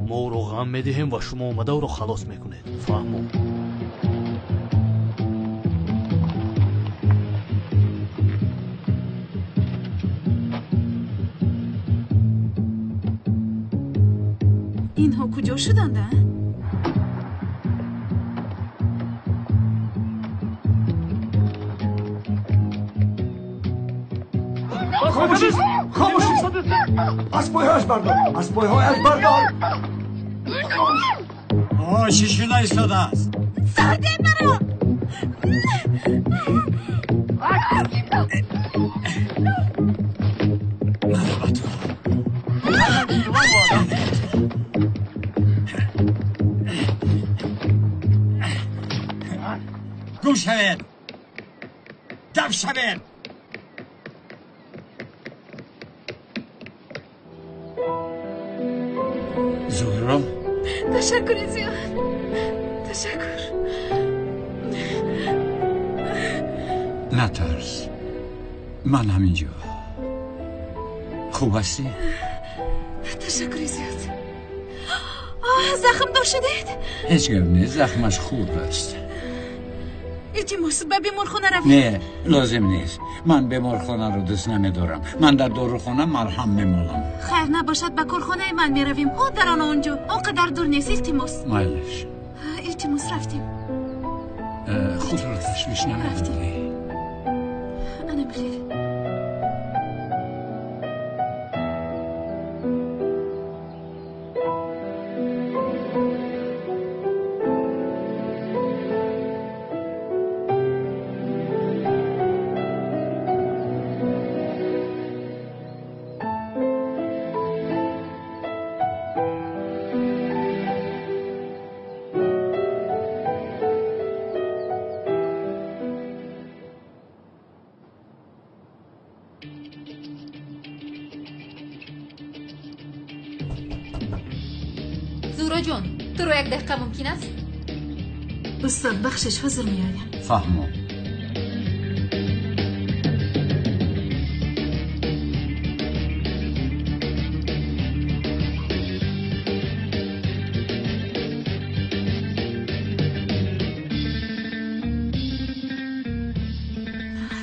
Мо ӯро ғам медиҳем ва шумо омада ӯро халос мекунед. Фаҳмо? Инҳо куҷо шуданд, а? Хомӯшист, хомӯшист. Аз пойҳояш бардор, аз пойҳояш бардор. Чӣ шуда истодааст? Сарде маро! Маро ба ту. Гум шавед! Дав шавед! Зуҳро, Ташаккури зиёд. Ташаккур. Натарс. Ман ҳаминҷо. Хуб ҳастӣ? Ташаккури зиёд. Захмдор шудед? Ҳеҷ гап нест, захмаш хурд аст. Илтимос, ба беморхона равем. Не, лозим нест. Ман беморхонаро дӯст намедорам. Ман дар дорухона марҳам мемолам. Хайр набошад, ба корхонаи ман меравем. О, дар он онҷо. Он қадар дур нест, илтимос. Майлаш. Илтимос, рафтем. Худро ташвиш намедорӣ. Ана бихел. Зуҳроҷон, туро як дақиқа мумкин аст? Устод, бахшиш, ҳозир меоям. Фаҳмо.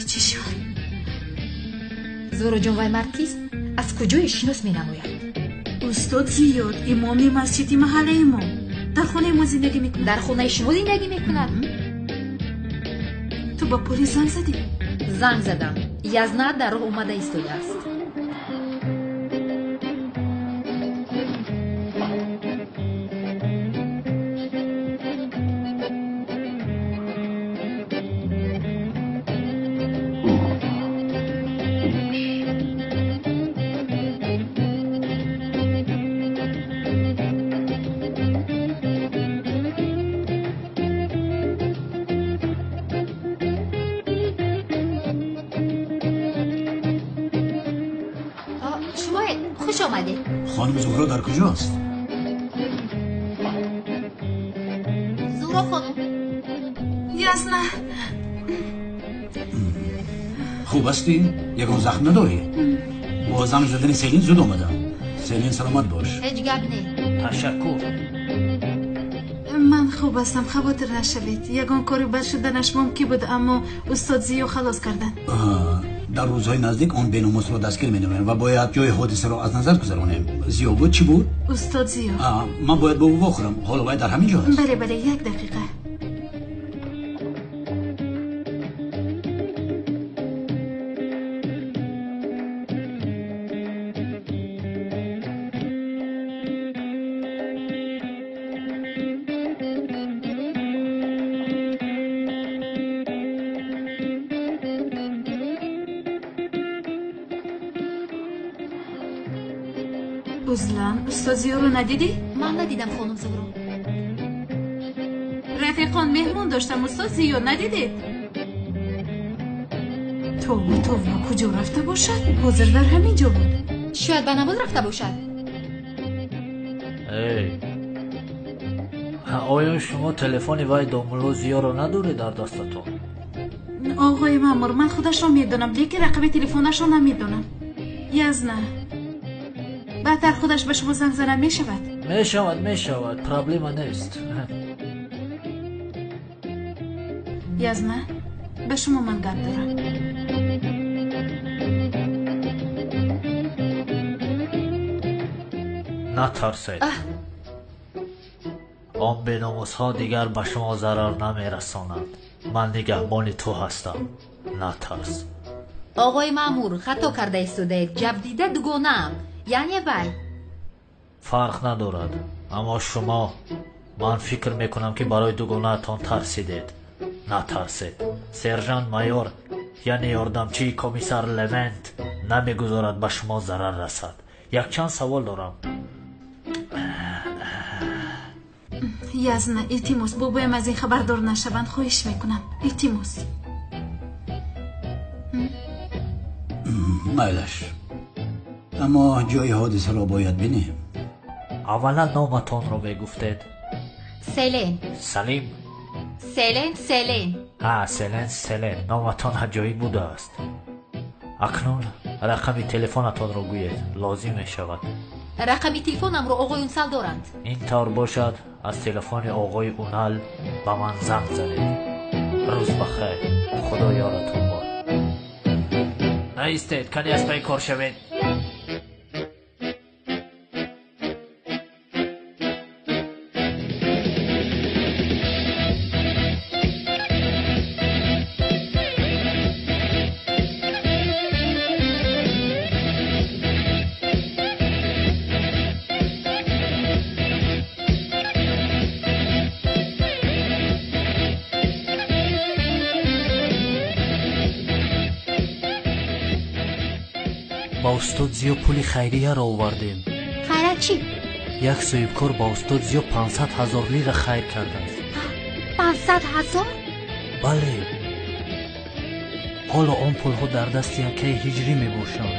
Чӣ шуд? Зуҳроҷон, вай мард кист? Аз куҷое шинос менамояд? Устод Зиёд, имоми масҷиди маҳаллаи мо. Дар хонаи мо зиндагӣ мекунад. Дар хонаи шумо зиндагӣ мекунад? Ту ба полис занг задӣ? Занг задам. Язна дар роҳ омада истодааст. Хонум Зуҳро дар куҷост? Зуҳро хонум. Ясна. Хуб ҳастӣ? Ягон захм надорӣ? Бо занг задани Селин зуд омадам. Селин, саломат бош. Ҳеҷ гап не. Ташаккур. Ман хуб ҳастам, хавотир нашавед. Ягон кори бад шуданаш мумкин буд, аммо устод Зиё халос карданд. Дар рӯзҳои наздик он беномусро дастгир менамоем ва бояд ҷои ҳодисаро аз назар гузаронем. Зиё буд, чӣ буд? Устод Зиё. Ман бояд бо ӯ вохӯрам. Ҳоло вай дар ҳамин ҷо аст. Бале, бале, як дақиқа. Узлан, устод Зиёро надидӣ? Ман надидам, хонум Зуҳро. Рафиқон, меҳмон доштам, устод Зиё надидед? Тобу тобу куҷо рафта бошад? Ҳозир дар ҳамин ҷо буд. Шояд ба намоз рафта бошад. Эй, оё шумо телефони вай домулло Зиёро надоред дар дастатон? Оғои маъмур, ман худашро медонам, лекин рақами телефонашро намедонам. Язна, баъдтар худаш ба шумо занг занад мешавад? Мешавад, мешавад, проблема нест. Язна, ба шумо ман гап дорам. Натарсед. Он беномусҳо дигар ба шумо зарар намерасонанд. Ман нигаҳбони ту ҳастам. Натарс. Оғои маъмур, хато карда истодаед. Ҷабдида дугонаам. Яъне вай. Фарқ надорад, аммо шумо, ман фикр мекунам, ки барои дугонаатон тарсидед. Натарсед. Сержант майор, яъне ёрдамчии комиссар Левент, намегузорад ба шумо зарар расад. Якчанд савол дорам. Язна, илтимос, бобоям аз ин хабардор нашаванд, хоҳиш мекунам. Илтимос. Майлаш. Аммо ҷои ҳодисаро бояд бинем. Аввалан номатонро мегуфтед. Селен. Салим. Селен, Селен. Ҳа, Селен, Селен, номатон аҷоиб будааст. Акнун рақами телефонатонро гӯед, лозим мешавад. Рақами телефонамро оғои Унсал доранд. Ин тавр бошад, аз телефони оғои Унал ба ман занг занед. Рӯз ба хайр, Худо ёратон бод. Наистед, кани аз пайи кор шавед. Ба устод Зиё пули хайрияро овардем. Хайра чӣ? Як соҳибкор ба устод Зиё 500 ҳазор лира хайр кардааст. 500 ҳазор? Бале. Ҳоло он пулҳо дар дасти акаи Ҳиҷрӣ мебошанд.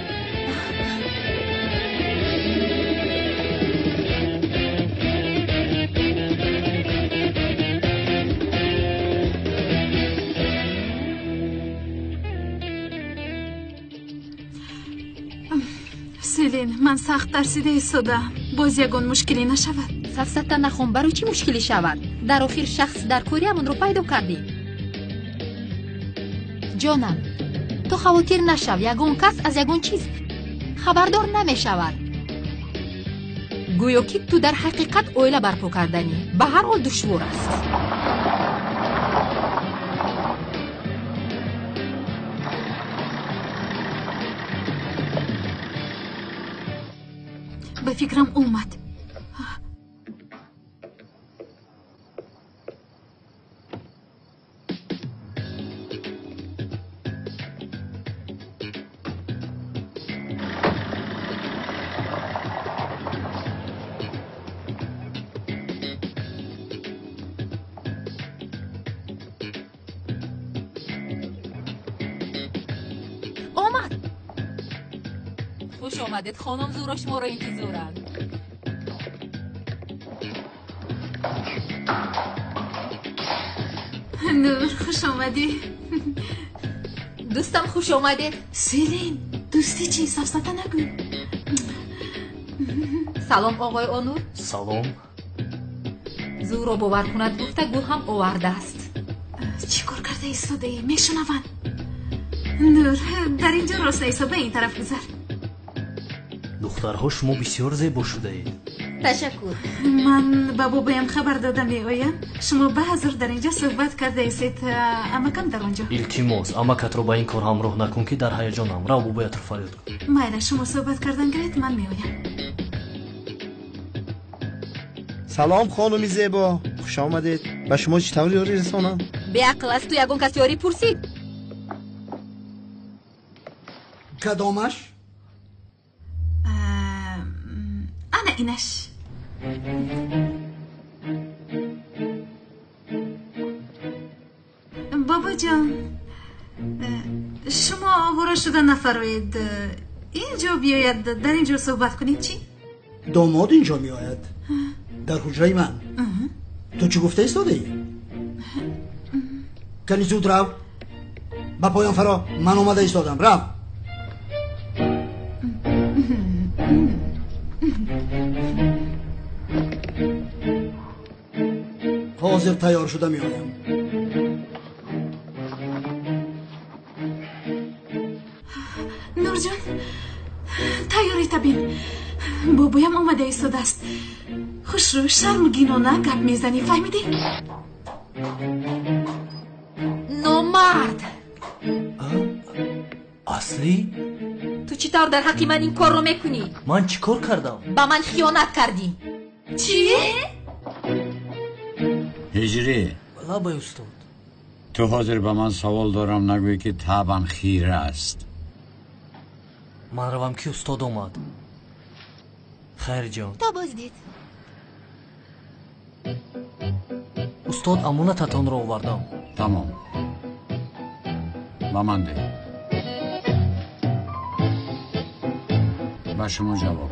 Селин, ман сахт тарсида истодаам. Боз ягон мушкилӣ нашавад. Сафсата нахон, барои чӣ мушкилӣ шавад? Дар охир шахс дар кориамонро пайдо кардем. Ҷонам, ту хавотир нашав, ягон кас аз ягон чиз хабардор намешавад. Гӯё ки ту дар ҳақиқат оила барпо карданӣ. Ба ҳар ҳол душвор аст. Ба фикрам омад. Омад. Хуш омадед, хонум Зуро шуморо интизоранд. Нур, хуш омадӣ. Дӯстам, хуш омадед. Селин, дӯстӣ чӣ? Сафсата нагӯ. Салом, оғои Онур. Салом. Зуро бовар кунад гуфта гул ҳам овардааст. Чӣ кор карда истодаӣ? Мешунаванд. Нур, дар ин ҷо рост наисто, ба ин тараф гузар. Духтарҳо, шумо бисёр зебо шудаед. Ташаккур. Ман ба бобоям хабар дода меоям. Шумо баъзур дар ин ҷо суҳбат кардаистед, амакам дар он ҷо. Илтимос, амакатро ба ин кор ҳамроҳ накун, ки дар ҳаяҷонам. Рав, бобоятро фарёд кун. Майла, шумо суҳбат кардан гиред, ман меоям. Салом, хонуми зебо, хуш омадед. Ба шумо чӣ тавр ёрӣ расонам? Беақл, аз ту ягон кас ёрӣ пурсид? Кадомаш? Ана инаш. Бобоҷон, шумо овора шуда нафароед. Инҷо биёяд, дар ин ҷо суҳбат кунед, чӣ? Домод инҷо меояд, дар ҳуҷраи ман. Ту чӣ гуфта истодаӣ? Кани зуд рав, ба поён фаро, ман омада истодам. Рав. Ҳозир тайёр шуда меоям. Нурҷон, тайёрита бин. Бобоям омада истодааст. Хушрӯ, шармгинона гап мезанӣ, фаҳмидӣ? Номард! Аслӣ? Ту чӣ тавр дар ҳаққи ман ин корро мекунӣ? Ман чӣ кор кардам? Ба ман хиёнат кардӣ. Чӣ? Ҳиҷрӣ. Лабай, устод. Ту ҳозир ба ман савол дорам, нагӯй ки табам хира аст. Ман равам, ки устод омад. Хайрҷон. То боздид. Устод, амонататонро овардам. Тамом, ба ман деҳ. Ба шумо ҷавоб.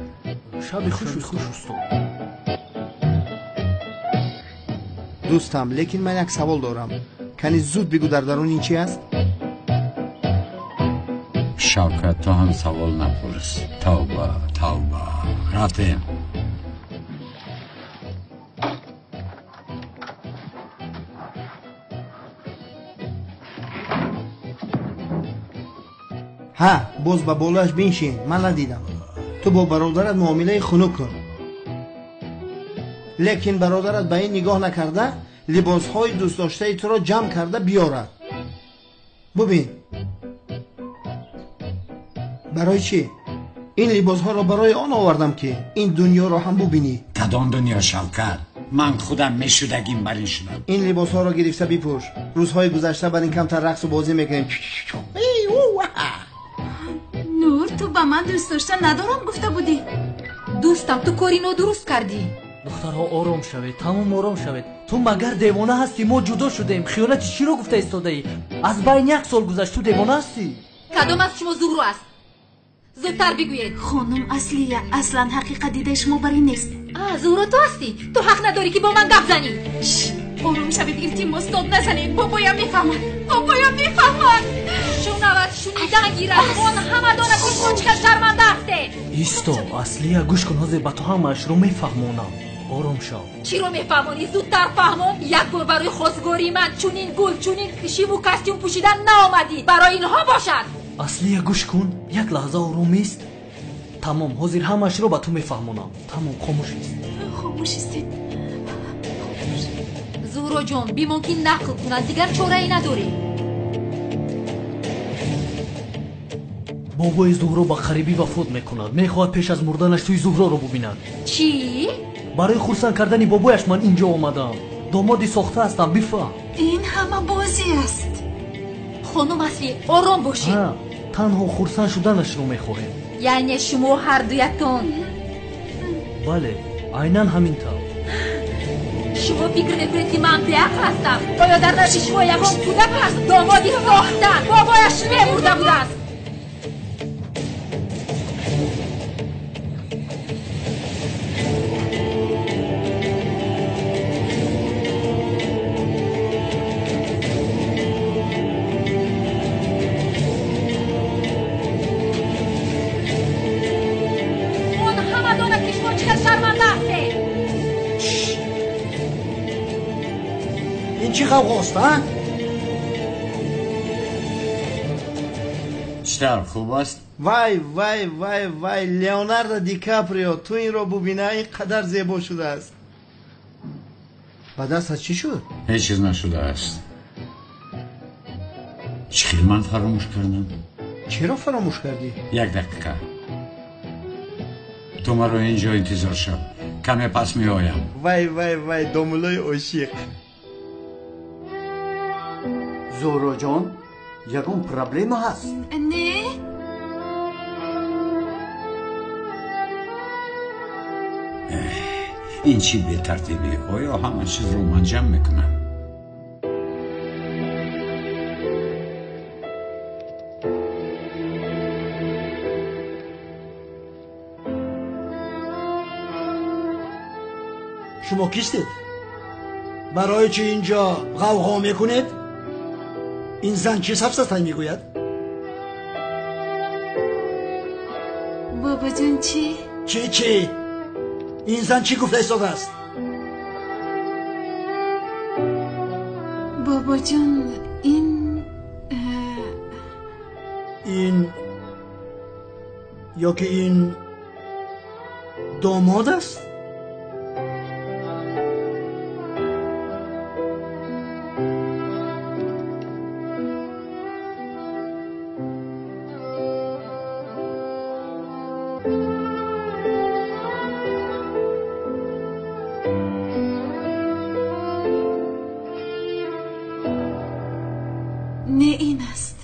Шаби хуш, устод. Дӯстам, лекин ман як савол дорам. Кани зуд бигӯ, дар дарун ин чи аст? Шавкат, ту ҳам савол напурс. Тавба, тавба, рафтем. Ҳа, боз ба болояш биншин, ман надидам. Ту бо бародарат муомилаи хунук кун, лекин бародарат ба ин нигоҳ накарда либосҳои дӯстдоштаи туро ҷамъ карда биёрад. Бубин, барои чӣ ин либосҳоро барои он овардам, ки ин дунёро ҳам бубинӣ. Кадом дунё, Шавкат? Ман худам мешудагим бар ин шудам. Ин либосҳоро гирифта бипӯш. Рӯзҳои гузашта бар ин камтар рақсу бозӣ мекунем. Нур, ту ба ман дӯст дошта надорам гуфта будӣ. Дӯстам, ту кори нодуруст кардӣ. Духтарҳо, ором шавед, тамом ором шавед. Ту магар девона ҳастӣ? Мо ҷудо шудем. Хиёнати чиро гуфта истодаӣ? Аз байн як сол гузашт, ту девона ҳастӣ? Кадом аз шумо Зуҳро аст? Зудтар бигӯед. Хонум Аслия, аслан ҳақиқат дидаи шумо бар ин нест. Зуҳро, ту ҳастӣ? Ту ҳақ надорӣ, ки бо ман гап занӣ. Ором шавед, илтимос, дод назанед. Бобоям мефаҳмад, бобоям мефаҳмад. Шунавад, шунидан гирад. Он ҳама донад, ки шумо чӣ қадр шарманда ҳастед. Исто, Аслия, гӯш кун, ҳозир ба ту ҳамаашро мефаҳмонам. Ором шав. Чиро мефаҳмонӣ? Зудтар фаҳмон. Як бор барои хостгории ман чунин гул, чунин шиву костюм пӯшидан наомадӣ. Барои инҳо бошад. Аслия, гӯш кун, як лаҳза ором ист. Тамом, ҳозир ҳамаашро ба ту мефаҳмонам. Тамом, хомӯш ист. Хомӯш истед. Зуҳроҷон, бимон, ки нақл кунанд, дигар чорае надорем. Бобои Зуҳро ба қарибӣ вафот мекунад. Мехоҳад пеш аз мурданаш тӯи Зуҳроро бубинад. Чӣ? Барои хурсанд кардани бобояш ман инҷо омадаам. Домоди сохта ҳастам, бифаҳм. Ин ҳама бозӣ аст. Хонум Асли, ором бошед. Танҳо хурсанд шуданашро мехоҳем. Яъне шумо ҳардуятон? Бале, айнан ҳамин тавр. Шумо фикр мекунед, ки ман беақл ҳастам? Оё дар назди шумо ягон кӯдак аст? Домоди сохта бобояш мемурда будааст. Он ҳама донад, ки шумо чӣ қадр шарманда ҳастед. Ин чӣ ғавғост, а? Чӣ тавр, хуб аст? Вай, вай, вай, вай, Леонардо Ди Каприо, ту инро бубина, ин қадар зебо шудааст. Ба дастат чӣ шуд? Ҳеҷ чиз нашудааст. Чӣ хел ман фаромӯш кардам? Чаро фаромӯш кардӣ? Як дақиқа, ту маро инҷо интизор шав, каме пас меоям. Вай, вай, вай, домулои ошиқ. Зуҳроҷон, ягон проблема ҳаст? Не. Ин чӣ бетартибӣ? Оё ҳама чизро ман ҷамъ мекунам? Шумо кистед? Барои чӣ инҷо ғавғо мекунед? Ин зан чӣ сафсатай мегӯяд? Бобоҷон, чӣ? Чӣ, чӣ? Ин зан чӣ гуфта истодааст? Бобоҷон, ин Ин ё ки ин домод аст? Не, ин аст.